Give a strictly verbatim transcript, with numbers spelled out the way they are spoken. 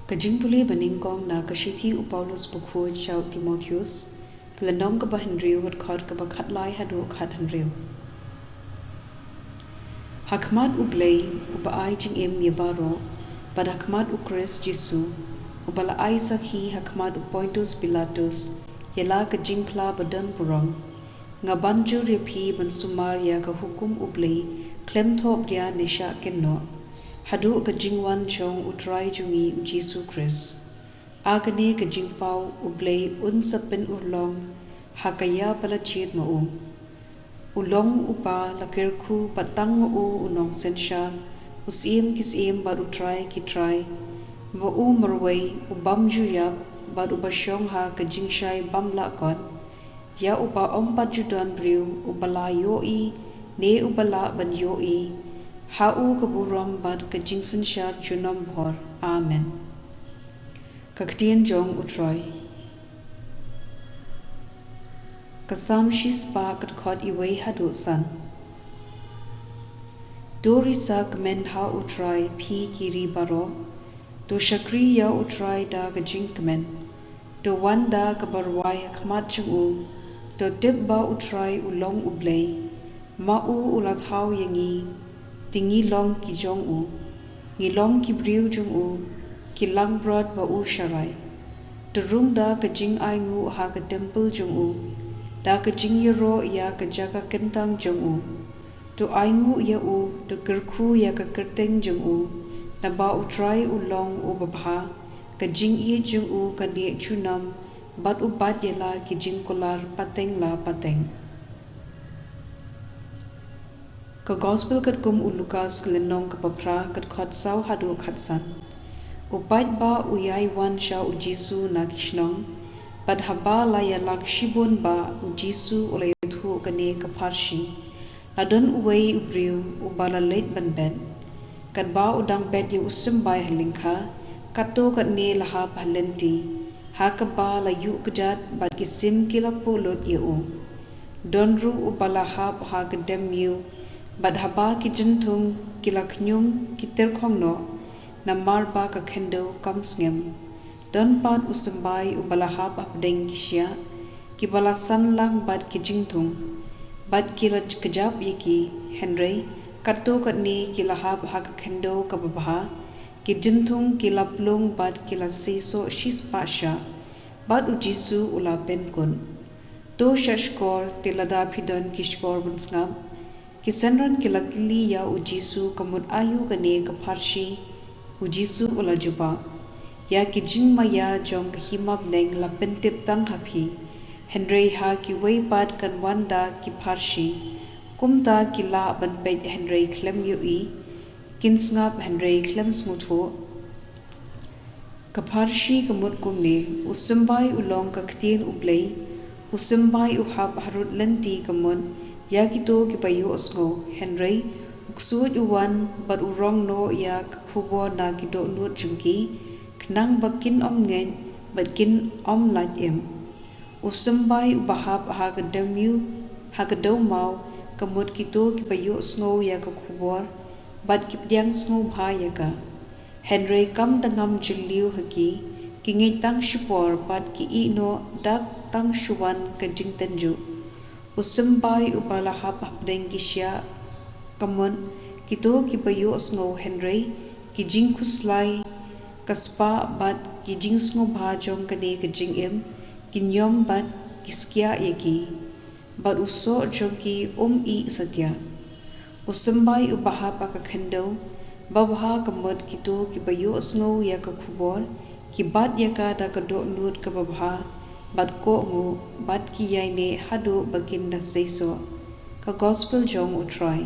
Ka jingpule banyngkong na ka shithi u Paulus bakhuid sha u Timotheus, ka lynnong kaba hynriew, ka dkhot kaba khatlai haduh khathynriew. Ha khmat U Blei, uba ai jingim ïa baroh, bad ha khmat U Khrist Jisu, uba la ai sakhi ha khmat u Pontius Pilatus ïa la ka jingphla ba don burom, nga ban jur ïa phi ban sumar ïa ka hukum U Blei khlem thohbria ne shah kynnoh, haduh ka jingwan jong U Trai jong ngi U Jisu Khrist. Ha kane ka jingpaw U Blei un sa pynurlong ha ka ïa ba la jied ma u. U long uba la kyrkhu bad tang ma u, u nongsynshar, u Syiem ki syiem bad u Trai ki trai, ma u marwei, u bym ju ïap bad uba shong ha ka jingshai bym lah kot, ïa uba ym pat ju don briew uba la ïohi ne uba lah ban ïohi. Ha u ka burom bad ka jingsynshar junom bhor. Amen. Ka ktien jong U Trai. Ka Salm shispah, ka dkhot iwei haduh san. To risa kmen ha U Trai, phi ki ri baroh. To shakri ïa U Trai da ka jingkmen. To wan da kaba rwai ha khmat jong u. To tip ba U Trai u long U Blei. Ma u u la thaw ïa ngi, te ngi long ki jong u. Ngi long ki briew jong u, ki langbrot ba u sharai. To rung da ka jingainguh ha ka templ jong u, da ka jingïaroh ïa ka jaka kyntang jong u. To ainguh ïa u, to kyrkhu ïa ka kyrteng jong u, naba U Trai u long uba bha, ka jingïeit jong u ka neh junom, bad u bat ïa la ki jingkular pateng la pateng. Ka Gospel katkum u Lukas, ka lynnong kaba phra, ka dkhot saw haduh khatsan. U paidbah u ïai wan sha U Jisu na ki shnong, bad haba la ïalang shibun bah, U Jisu u la ïathuh kane ka pharshi. La don uwei u briew uba la leit ban bet. Katba u dang bet ïa u symbai ha lyngkha, katto katne la hap ha lynti, ha kaba la ïuh kjat bad ki sim ki la puh lut ïa u. Don ruh uba la hap ha ka demïew, bad haba ki jynthung ki la khñium ki tyrkhong noh, namar ba ka khyndew kam sngem. Don pat u symbai uba la hap hapdeng ki shiah, kiba la san lang bad ki jynthung, bad ki la kjap ïa ki, hynrei katto katne ki la hap ha ka khyndew kaba bha, ki jynthung ki la plung bad ki la seisoh shispah shah, bad U Jisu u la pynkut. To shah shkor, te lada phi don ki shkor ban sngap. Ki synran ki la kylli ïa U Jisu ka mut aïu kane ka pharshi. U Jisu u la jubab, ïa ki jingmaïa jong ka hima bneng la pyntip tang ha phi, hynrei ha kiwei pat kan wan da ki pharshi. Kumta ki lah ban peit hynrei khlem ïohi, kin sngap hynrei khlem sngewthuh. Ka pharshi ka mut kumne: U symbai u long ka ktien U Blei. U symbai u hap harud lynti ka mut ïa kito kiba ïohsngew, hynrei u ksuid u wan bad u rong noh ïa ka khubor na ki dohnud jong ki, khnang ba kin ym ngeit bad kin ym lait im. U symbai uba hap ha ka demïew, ha ka dewmaw, ka mut kito kiba ïohsngew ïa ka khubor, bad ki pdiang sngewbha ïa ka. Hynrei kam da ngam jylliew ha ki, ki ngeit tang shipor bad ki ïeh noh da tang shu wan ka jingtynjuh. U symbai uba la hap hapdeng ki shiah ka mut kito kiba ïohsngew, hynrei ki jingkhuslai, ka spah bad ki jingsngewbha jong kane ka jingim ki ñiom bad ki skiah ïa ki, bad u soh jong ki um ih satia. U symbai uba hap ha ka khyndew babha ka mut kito kiba ïohsngew ïa ka khubor, ki bat ïa ka da ka dohnud kaba bha, bad kohnguh, bad ki ïaineh haduh ba kin da seisoh. Ka Gospel jong U Trai.